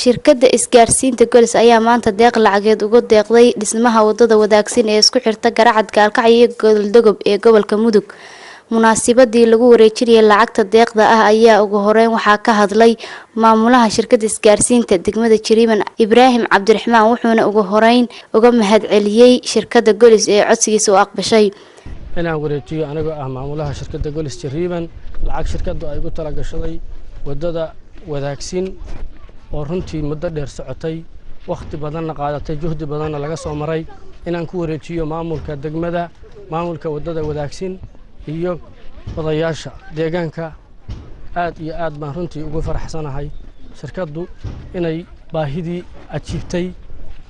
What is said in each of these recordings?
Shirkadda isgaarsiinta Golis ayaa maanta deeq lacageed uga deeqday dhismaha wadada Wadaagsin ee isku xirta Garacad, Gaalkacyo iyo Goldogob ee gobolka Mudug. Munaasabadii lagu wareejinayay lacagta deeqda ah ayaa ugu horeyn waxaa ka hadlay maamulaha shirkadda isgaarsiinta degmada Jariiban, Ibraahim Cabdiraxmaan, wuxuuna ugu horeyn uga mahadceliyey shirkadda Golis ee codsigiisa u aqbashay. Inaan wareejiyo, anigoo ah maamulaha shirkadda Golis Jariiban, lacag shirkaddu ay ugu talagashaday waddada Wadaagsin oo runtii muddo dheer socotay, wakhti badanna qaadatay, juhdi badanna laga soo maray, inaan ku wareejiyo maamulka degmada, maamulka waddada Wadaagsin iyo odayaasha deegaanka. Aad iyo aad baan runtii ugu faraxsanahay shirkaddu inay baahidii ajiibtay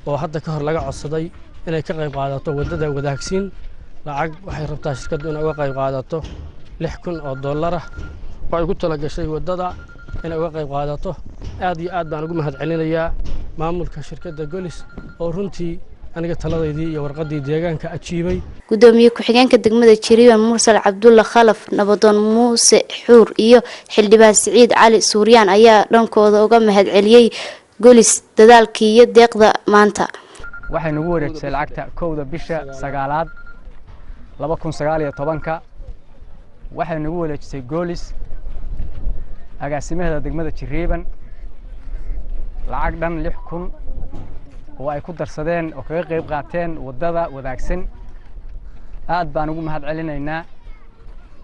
oo hadda ka hor laga codsaday inay ka qayb qaadato waddada Wadaagsin. Lacag waxay rabtaa shirkaddu inay uga qayb qaadato $6,000 ah oo ay ku tala gashay waddada inay uga qayb qaadato. Aad iyo aad baan ugu mahad celinayaa maamulka shirkadda Golis oo runtii aniga taladaydii iyo warqaddii deegaanka ajiibay. Gudoomiye ku-xigeenka degmada Jariiban, Mursal Cabdulla Khalaf, nabadoon Muuse Xuur iyo xildhibaan Siciid Cali Suuryaan ayaa dhankooda uga mahad celiyey Golis dadaalkii iyo deeqda maanta. Waxay nagu wareejisay lacagta 1-da bisha 9aad 2019-ka. Waxay nagu wareejisay Goolis, agaasimaheeda degmada Jariiban, lacag dhan 6,000 oo ay ku darsadeen oo kaga qayb qaateen waddada Wadaagsan. Aad baan ugu mahad celinaynaa,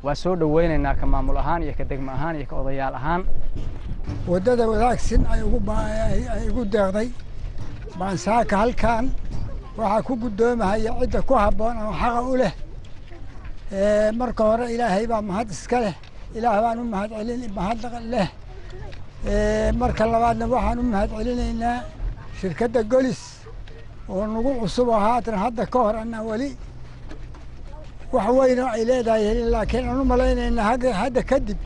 waa soo dhoweynaynaa ka maamul ahaan iyo ka degmo ahaan iyo ka odayaal ahaan. Waddada Wadaagsin ay igu deeqday baan saaka halkan waxaa ku guddoomahaya cidda ku habboon ama xaqa u leh. Marka hore Ilaahay baa mahad iska leh, Ilaah baan u mahad celin, mahad leh. Marka labaadna waxaan u mahad celinaynaa shirkadda Golis oo nagu cusub oo haatan hadda ka hor annaan weli wax weyn oo ay leedahay helin, laakiin aan u malaynaynaa hadda kadib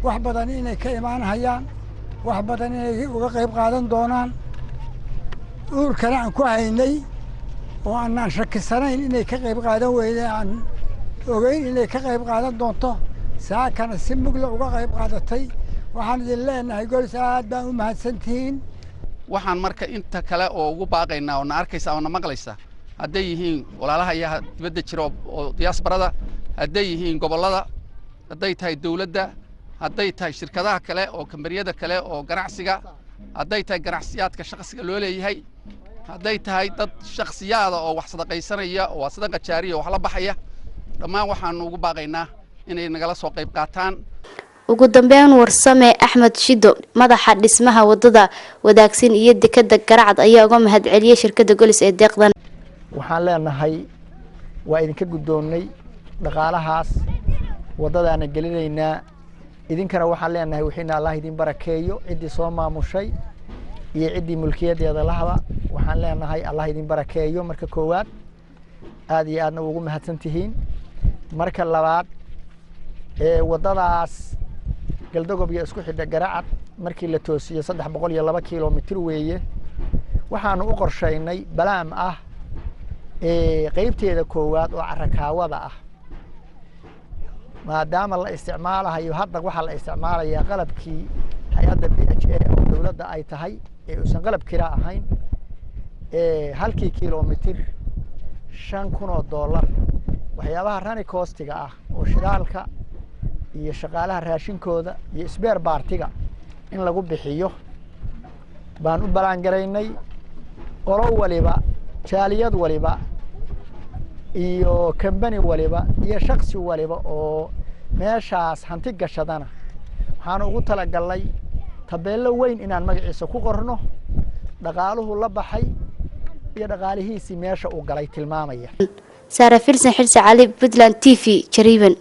wax badan inay ka imaanhayaan, wax badan inay uga qayb qaadan doonaan. Uurkana aan ku haynay oo aanaan shakisanayn inay ka qayb qaadan weyne, aan ogeyn inay ka qayb qaadan doonto, saakana si mugla uga qayb qaadatay. Waxaan idin leenahay, Golis, aad baan u mahadsantihiin. Waxaan marka inta kale oo ugu baaqaynaa oo na arkaysa oo na maqlaysa, hadday yihiin walaalaha iyaha dibadda jira oo diasporada, hadday yihiin gobollada, hadday tahay dowladda, hadday tahay shirkadaha kale oo kambaniyada kale oo ganacsiga, hadday tahay ganacsiyaadka shakhsiga loo leeyahay, hadday tahay dad shakhsiyaada oo wax sadaqaysanaya oo sadaqa jaariya oo wax la baxaya, dhammaan waxaanu ugu baaqaynaa inay nagala soo qayb qaataan. Ugu dambeyn, Warsame Axmed Shido, madaxa dhismaha wadada Wadaagsin iyo dekada Garacad, ayaa uga mahad celiyey shirkadda Golis ee deeqdan. Waxaan leenahay waa idinka guddoonnay dhaqaalahaas, waddadaana gelinaynaa. Idinkana waxaan leenahay wixiina Allah idin barakeeyo. Ciddii soo maamushay iyo ciddii mulkiyaddeeda lahaba waxaan leenahay Allah idin barakeeyo. Marka koowaad, aad iyo aadna ugu mahadsan tihiin. Marka labaad, ee waddadaas Galdogob iyo isku xidha Garacad markii la toosiyo 302 kilomitir weeye. Waxaanu u qorshaynay balaam ah qeybteeda koowaad oo carakaawada ah, maadaama la isticmaalahayo hadda waxaa la isticmaalayaa qalabkii hay-adda BHA oo dowladda ay tahay ee uusan qalab kira ahayn. Halkii kilomitir $5,000, waxyaabaha running costiga ah oo shidaalka iyo shaqaalaha raashinkooda iyo spare partiga in lagu bixiyo baan u ballaangaraynay. Qolo waliba, jaaliyad waliba iyo kambani waliba iyo shaksi waliba oo meeshaas hanti gashadana waxaanu ugu talagalnay tabeello weyn inaan magaciisa ku qorno, dhaqaaluhu la baxay iyo dhaqaalihiisii meesha uu galay tilmaamaya. Saara Filsan Xilse Cali, Puntland TV, Jariiban.